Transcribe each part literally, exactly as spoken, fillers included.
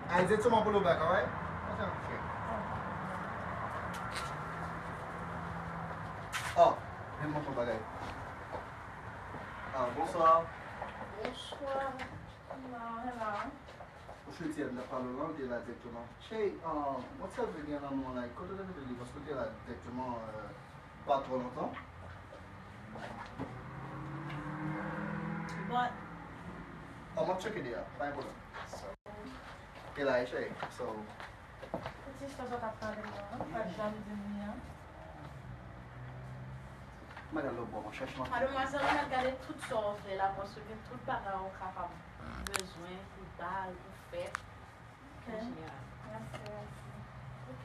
Ay, egzakteman pou nou bak, alright? Oh, men mwen fè bagay. Ah, bonswa. Bonswa. Hello, hello. Ou chwe ti a m t ap pale w lan, ou te la dirèkteman. Cheri, ah, mwen t sèvi gen nan mwen la, kote w te mete li, paske w te la dirèkteman, euh, pa twò lontan. But Oh, m ap tcheke deja, pa gen pwoblèm. So, e la, e cheri. So, Ti sista sa t ap pale m nan, pa t janm di m li an. M a gade lòt bò, mwen chèche mwen. Madmwazèl, ou mèt gade tout sa w fè la, paske gen tout bagay ou kapab bezwen pou bal, pou fèt, an jeneral. Mèsi, mèsi. Ok.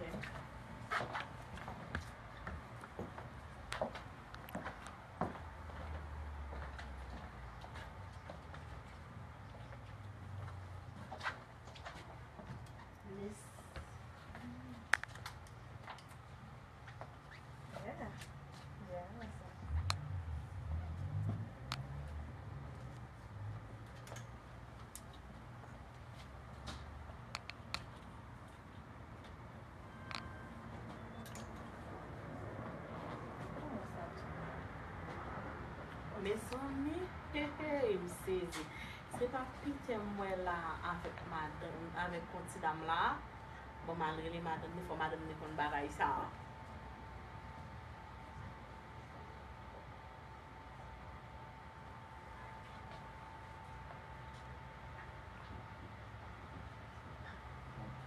Miss. Yeah. Yeah, that's it. Mezanmi, hey, hey, m sezi. Se pa Peter m wè la avèk madanm, avèk yon ti dam la. Bon, m al rele madanm li, fò madanm li konn bagay sa.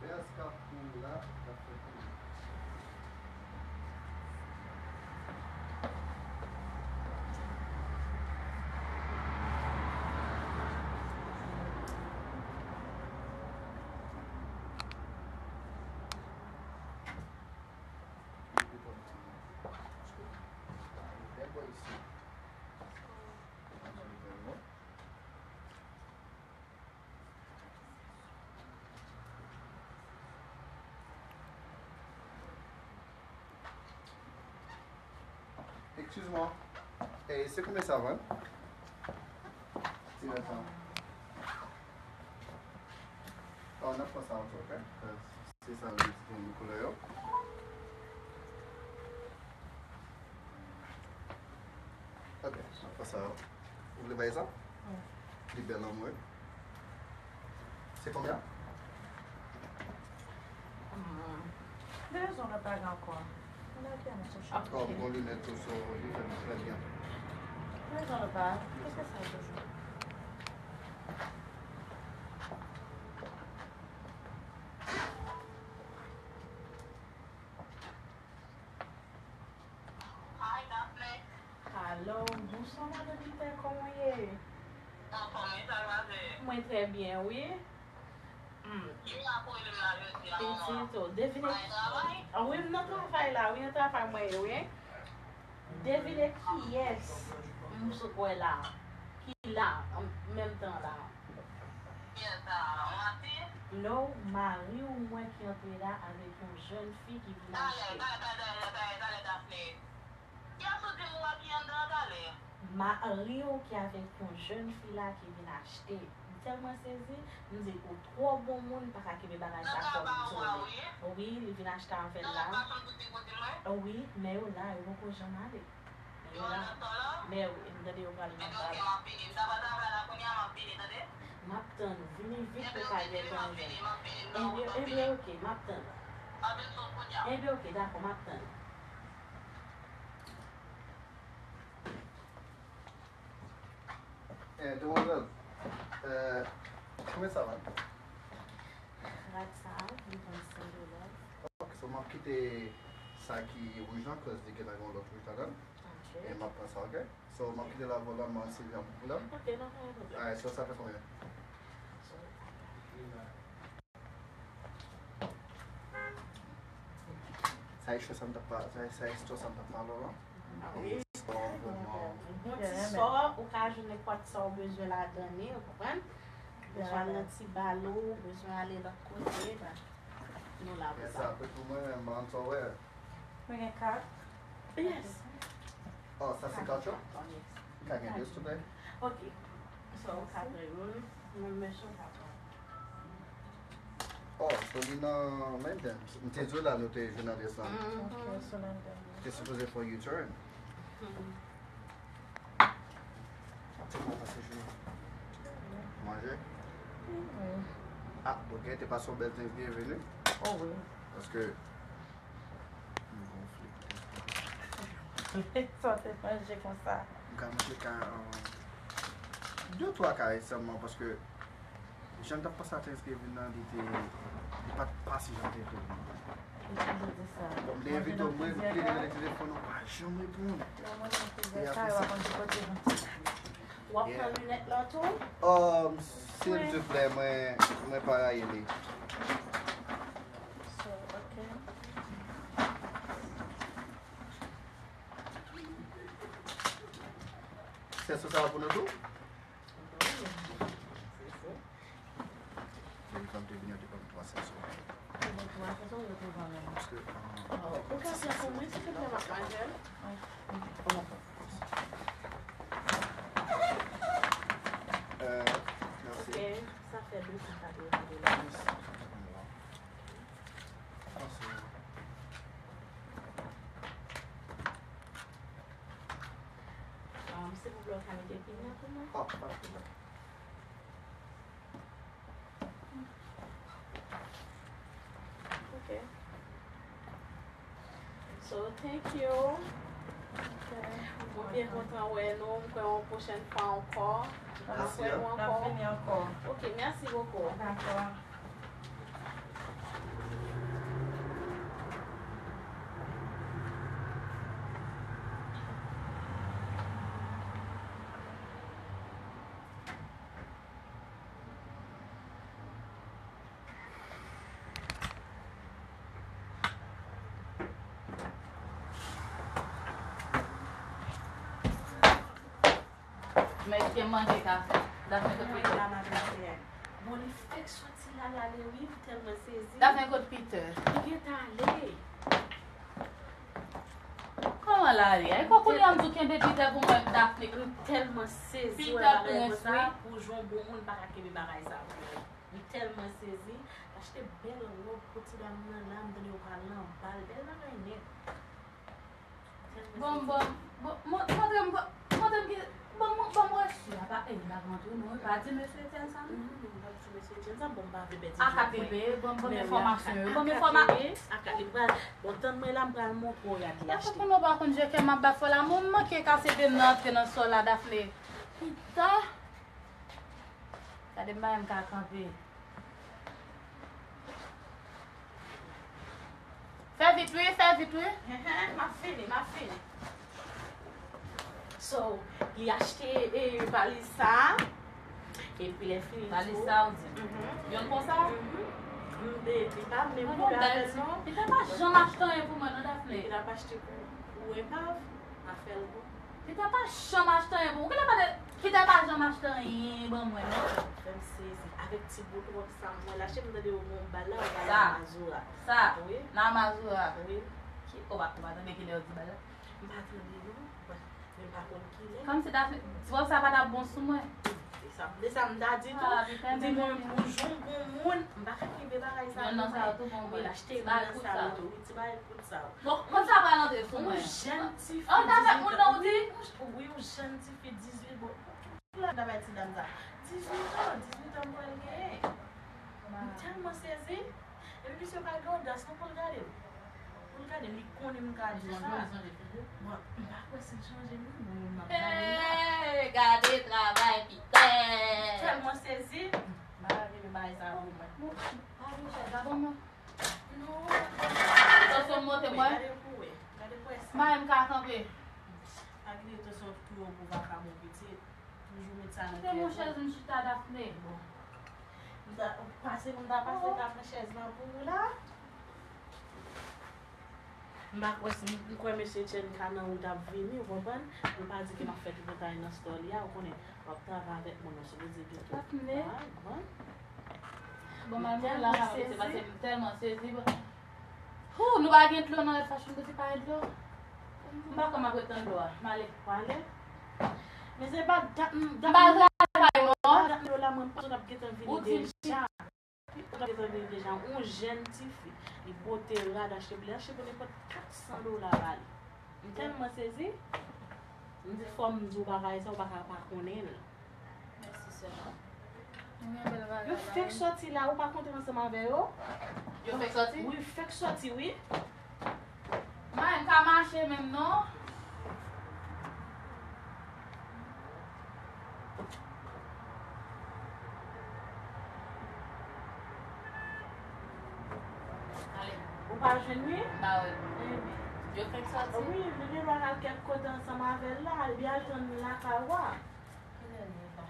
Fè eskap pou la, k ap fè kou. Excuse-moi. Eh, se konbyen sa vann? Ti retan. Oh, n ap pran sa an tou, ok? Se sa, li gen de koulè yo. Ok, n ap pran sa yo. Ou vle bay sa? Wi. Li bèl anmwey. Se konbyen? Hmm. Bezwen lòt bagay ankò. Lòt bagay, m chèche. Oh, bon linèt tou, so, li fè trè byen. Bezwen lòt bagay. Kèlkeswa toujou. Hi, Daphne. Hello, bonswa, madan Peter, kòman w ye? Anfòm, wi, sa l pase? Mwen trè byen, wi. Hmm. Ki mirak ou rele m la jodi a, manman? Pitit, o, devine. Ou nan travay? Ah, wi, m nan travay la, wi, nan travay mwen ye, wi. Devine kiyès m sot wè la, ki la, an menm tan la. Kiyès sa, Mati? No, mari w m wè ki antre la avèk yon jèn fi ki vin achte. Talè, talè, talè, talè, talè, talè, Daphne. Kiyès ou di m ou wè ki anndan an talè? Mari w ki avèk yon jèn fi la ki vin achte. M tèlman sezi, m di ou twò bon moun, m pa ka kenbe bagay sa fò m di w. Wi, li vin achte avè l la. Wi, men yo la, yo poko janm ale. Men yo la. Men wi, m tande yo pral nan travay. M ap tann ou, vini vit pou w ka gentan jwenn. Ebyen, ebyen, oke, m ap tann ou. Ebyen, oke, dakò, m ap tann ou. Eh, demwazèl, eh, konbyen sa vann? Rad sa a, li vann senk dola. Ok, so m ap kite sa ki wouj lan, cause li gentan gen yon lòt wouj ladan l. Ok. E m ap pran sa, ok? So, m ap kite l avè w la, m ap sèvi an pou la. Ok, non, pa gen pwoblèm. Alright, so sa fè konbyen? So, Sa e sò sa m t ap pa-, sa e, sa e sò sa m t ap pale w lan? Ah wi. Bon, bon, bon. Bon ti sò, ou ka jwenn nenpòt sa w bezwen ladan li, ou konprann? Bezwen al nan ti bal ou, bezwen ale lòt kote, ben, nou la pou sa. Yes, apre pou mwen menm, ban m sa w wè. Mwen gen kat. Yes. Oh, sa se kat yo? Oh, yes. Can I get this today? Ok. So, ou ka pran youn, mwen menm si w ka pran. Oh, so li nan London. M te di w la nou te jwenn adrès la. Ok, sou London. Te sipoze fè yon U-turn. Ap te mal pase jounen. Manje? Wi. Ah, bon, gen te pase yon bèl Thanksgiving, wi. Oh, wi. Paske, m gonfle. Sa w te manje konsa? M ka manje ka, um, de, twa kare sèlman, paske jan m t ap panse a Thanksgiving nan, li te, li pa t pase jan m te vle pou mwen. Bon, m te envite w, mwen, m te rele telefòn ou, pa janm reponn. E apre sa, w ap pran linèt la tou? Um, silvouplè, mwen, mwen pa rayi li. So, ok. Sèso sa va pou nou tou? Depi lè m te vini an, te ban m twa sèso. Te ban twa sèso, ou te ban mwen. Paske, ah, ou ka fè pou mwen, silvouplè, m ap manje. Euh, mèsi. Ok, sa fè de san katreven dola. Mèsi. Um, silvouplè, w ka mete pinya pou mwen? Oh, pa pwoblèm. Ok. So, thank you. Ok. Mwen byen kontan wè nou. M kwè yon pwochèn fwa ankò. Mwen ap wè nou ankò. N ap vini ankò. Ok, mèsi bokou. Dakò. Mèt gen manje ka fè. Dafne kot Peter? Bon, li fèk soti la, l ale wi, m tèlman sezi. Dafne kot Peter? Li gentan ale. Kòman l ale? Ay, kò kounye a m di w kenbe Peter pou mwen, Dafne. M tèlman sezi wè bagay konsa, pou jwenn bon moun pa ka kenbe bagay sa pou mwen. M tèlman sezi, l achte bèl wòb pou ti dam nan la, m tande yo pral anba l, bèl bagay nèt. Bon, bon, bon, mon-, montre m, montre m ki, bon, mon-, bon, mwen si a pa, e, m pa rantre non, pa di mesye Etienne sa non. Non, non, m pa di mesye Etienne sa, bon, m pa vle pèdi. A ka kenbe, bon, bon enfòmasyon yo, bon enfòma-, a ka kenbe, bon, tann mwen la, m pral montre w rad li achte. Pou nou pa konn je kè m ap bat fò la, mwen m manke kase de nan antre nan sò la, Dafne. Pita. Gade m pa menm ka kanpe. Fè vit wi, fè vit wi. Ehe, m ap fini, m ap fini. So, li achte, e, valiz sa, epi lè fini tou. Valiz sa ou di? Mhm. Yonn konsa? Mhm. M de, li pa menm koulè avè l non. Li te pa janm achte anyen pou mwen non, Dafne. Li t ap achte pou, pou epav, afè l bon. Peter pa janm achte anyen pou ou. Ou genlè pa te, Peter pa janm achte anyen ban mwen non. Fè m sezi. Avèk ti bout wòb sa m wè la, chè m tande yo gen yon bal la, yon bal nan Mazora. Sa? Wi. Nan Mazora? Wi. Ki, ou pa, ou pa tande kilè yo di bal la? M pa tande non. Men m pa konn kilè. Kòmsi Dafne, ti wòb sa pa t ap bon sou mwen. Se sa, se sa m ta di tou. M di mwen, pou jwenn bon moun, m pa ka kenbe bagay sa yo. Yonn nan sa yo tou bon vre. Wi, l achte yonn nan sa yo tou. Wi, ti bagay kout sa yo. Bon, konn sa pral antre sou mwen. Yon jèn tifi, an ta fè moun nan ou di? Wi, yon jèn tifi, dizuit, bon, la ta bay ti dam sa. Dizuit an, dizuit an m pral genyen. M tèlman sezi. Epi misye pa gen odas non pou l gade m. Pou l gade m, li konnen m ka di sa. Bon, m pa kwè si l chanje non, bon, m ap gade. Hey, gade travay Peter. M tèlman sezi, m pa ka kenbe bagay sa pou mwen. Bon, pa gen chèz la, bon, non. Non. Tansyon m monte mwen. Gade pou wè. Gade pou wè sa. M pa menm ka kanpe. Pa kite tansyon tou wo pou vakabon pitit. Toujou met sa nan tèt ou. Kite m yon chèz m chita, Dafne. Bon. M ta pase, m ta pase, ta pran chèz la pou ou la. M pa kwè si, m kwè mesye Chen ka nan wout ap vini, ou konprann? M pa di ke m ap fè tripotay nan store li a, ou konnen, w ap travay avèk moun, ou sipoze gen tout bagay, ou konprann? Bon, m al mouye la, m ap pase paske m tèlman sezi. Hou, nou pa gen dlo nan rèd fashion boutique, pa gen dlo. M pa kwè m ap ret nan dlo a. M ale. W ale? Men se pa dat, dat, m pa travay non. Dat dlo la, mwen panse w t ap gentan vini deja. Mwen tande deja, yon jèn tifi, li pote rad, achte, li achte pou nenpòt kat san dola ba li. M tèlman sezi, m di fò m di w bagay sa, ou pa ka pa konnen l. Mèsi sè mwen. Mwen gen bèl bagay la. Yo fèk sòti la, ou pa kontre ansanm avè yo? Yo fèk sòti? Wi, fèk sòti, wi. Mwen ka mache menm non. Ale. Ou pa jwenn li? M pa wè l. Yo fèk sòti? Wi, li gen dwa al kèk kote ansanm avè l la, epi al tann li lakay ou a. Kilè l ye la?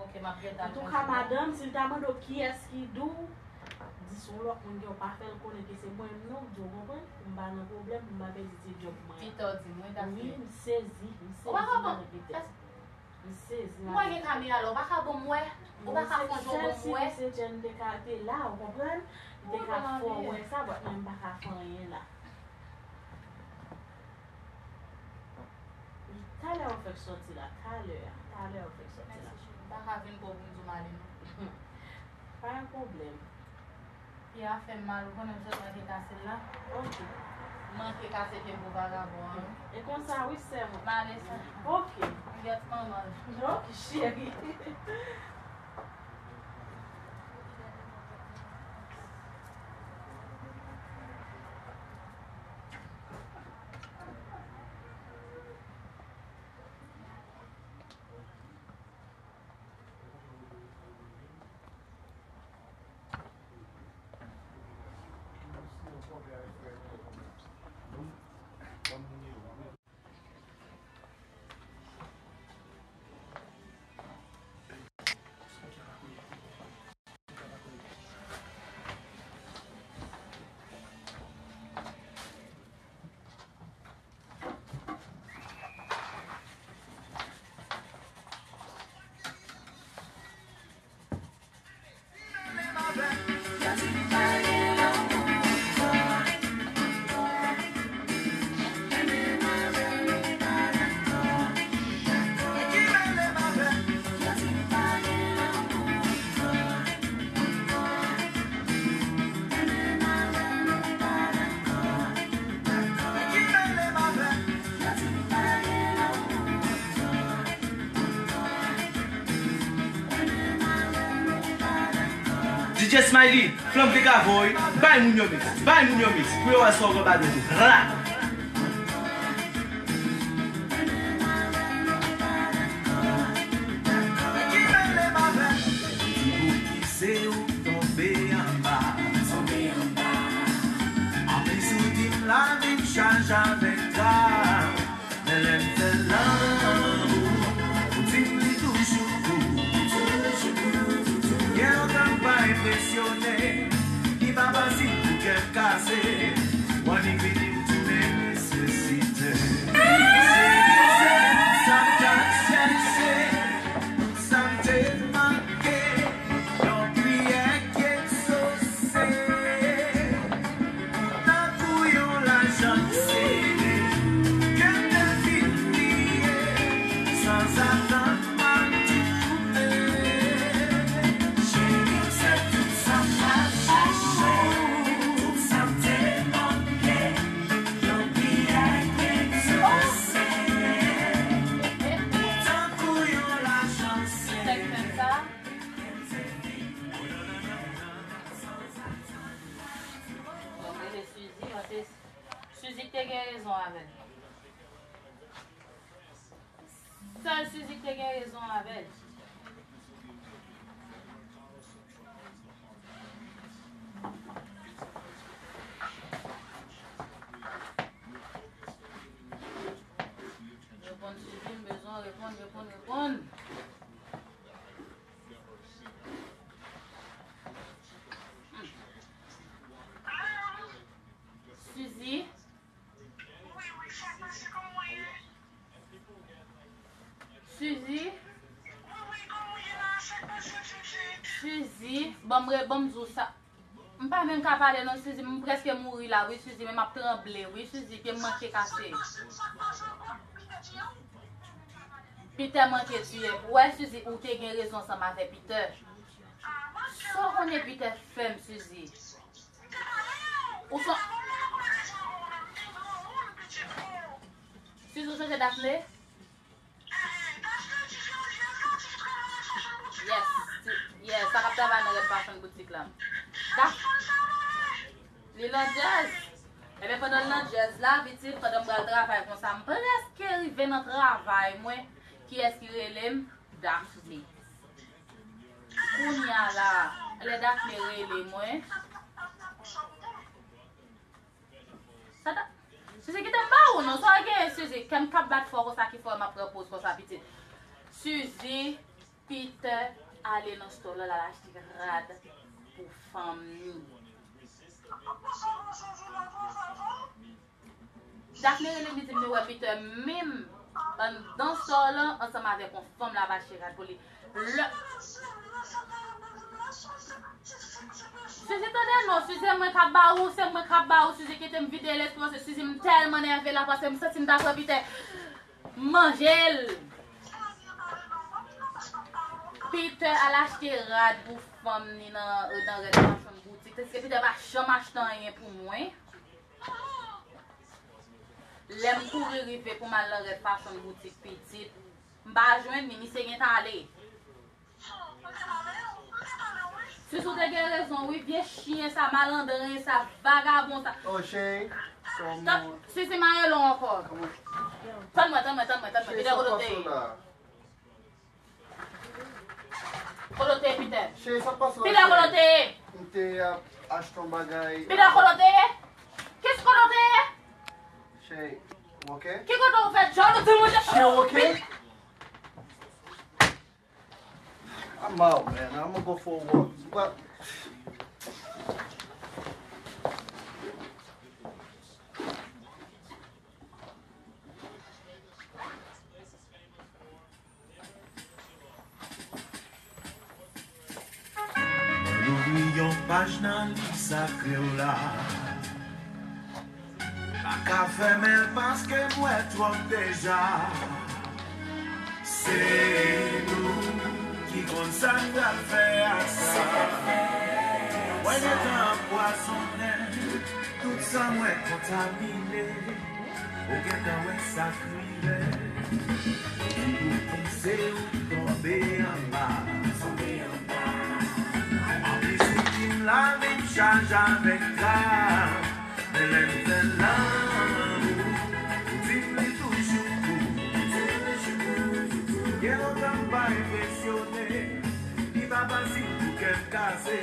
Ok, m ap ret al chèche. Antouka, madanm, si l ta mande w kiyès ki di w, di se yon lòt moun ke w pa fè l konnen ke se mwen menm non, w di w konprann, pou m pa nan pwoblèm, pou m pa pèdi ti djòb mwen an. Pita w di m, wi, Dafne. Wi, m sezi, m sezi, madan Pita. M sezi, madan. Mwen gen kamera la, ou pa ka ban m wè? Ou pa ka fè yon jan ban m wè? Sèl si misye Jen te ka te la, ou konprann? Li te ka fè w wè sa, but mwen m pa ka fè anyen la. Talè w fèk sòti la, talè a, talè w fèk sòti la. Mèsi, cheri. M pa ka vin pran pou m di w m ale non. Pa gen pwoblèm. Pye a fè m mal, ou konnen m sot manke kase l la. Ok. M manke kase pye gwo vagabon an, wi. E konsa, wi, sè mwen. M ale sa. Ok. M gèt manman l. Ok, cheri. D J Smiley, flanm te ka voy, bay moun yo mix, bay moun yo mix, pou yo wè sa w gen ba nou tou. Ra! Di pou ki se ou tonbe anba. Anplis ou di m lavi m chaje avèk dram. Men lè m fè lanmou, ou di m li toujou pou ou. Kè w tank pa enpresyone, li pa fasil pou kè kase. W annik vini m tounen nesesite. Se sa m t ap chèche, sa m te manke. Yon priyè k egzose. Tankou yon lajan sere, ke m te fin bliye, sanzatann m ap tounen. Cheri, se tout sa m t ap chache, tout sa m te manke, yon priyè k egzose. Tankou yon lajan sere. Bon, rele Suzy, paske Suzy ki te gen rezon avè l. Sèl Suzy ki te gen rezon avè l. Reponn, Suzy, m bezwen w reponn, reponn, reponn. Suzy. Suzy. Suzy, ban m re-, ban m di w sa. M pa menm ka pale non, Suzy, m prèske mouri la, wi, Suzy, men m ap tranble, wi, Suzy, pye m manke kase. Peter manke tiye m. Ou wè, Suzy, ou te gen rezon ansanm avè Peter. Sa w konnen Peter fè m, Suzy? Ou son... Suzy, ou sonje Daphné? Yes, ti- yes, sa k ap travay nan Red Fashion Boutique la. Daph- Li nan djèz. Ebyen, pandan l nan djèz la, pitit, pandan m pral travay konsa, m prèske rive nan travay mwen. Kiyès ki rele m? Daphné. Kounye a la, lè Daphné rele mwen, sa ta... Suzy, kite m ba ou non, sa w genyen, Suzy? Kè m k ap bat fò konsa ki fè m ap pran pòz konsa, pitit. Suzy, Peter ale nan store la, l al achte rad pou fanm ni. Daphné rele m, li di m li wè Peter menm anndan store lan ansanm avèk yon fanm l ap achte rad pou li. Lè... Suzy, tande non, Suzy, mwen k ap ba ou, se mwen k ap ba ou, Suzy, kite m vide lespri, paske Suzy, m tèlman nève la, paske m santi m ta pran Peter manje l. Peter al achte rad pou fanm ni nan, nan Red Fashion Boutique. Èske Peter pa janm achte anyen pou mwen? Lè m kouri rive pou m al nan Red Fashion Boutique, pitit, m pa jwenn li, misye gentan ale. Suzy, ou te gen rezon, wi, vye chen sa, malandren sa, vagabon sa. Oh, cheri, kòman? Suzy, m a rele w ankò. Tann mwen, tann mwen, tann mwen, tann mwen. Cheri, Peter, sa kote w te ye? Kote w te ye, Peter? Cheri, sa k pase la, Peter, kote w te ye? M te ap achte yon bagay. Peter, kote w te ye? Kiyès kote w te ye? Cheri, ou oke? Ki kote w fè djòl ou di mwen? Cheri, ou oke? I'm out, man. I'm gonna go for a walk. But Mwen louvri yon paj nan liv sakre w la. Pa ka fèmen l paske m wè twòp deja. Se nou ki konn sa n pral fè ak sa. Mwen gentan anpwazonnen, tout san mwen kontamine. Ou gentan wè sa k rive. Ou pouse ou tonbe anba. Anplis ou di m lavi m chaje avèk dram. Men lè m fè lanmou, ou di m li toujou pou ou. Gen lontan m pa enpresyone, li pa fasil pou kè m kase.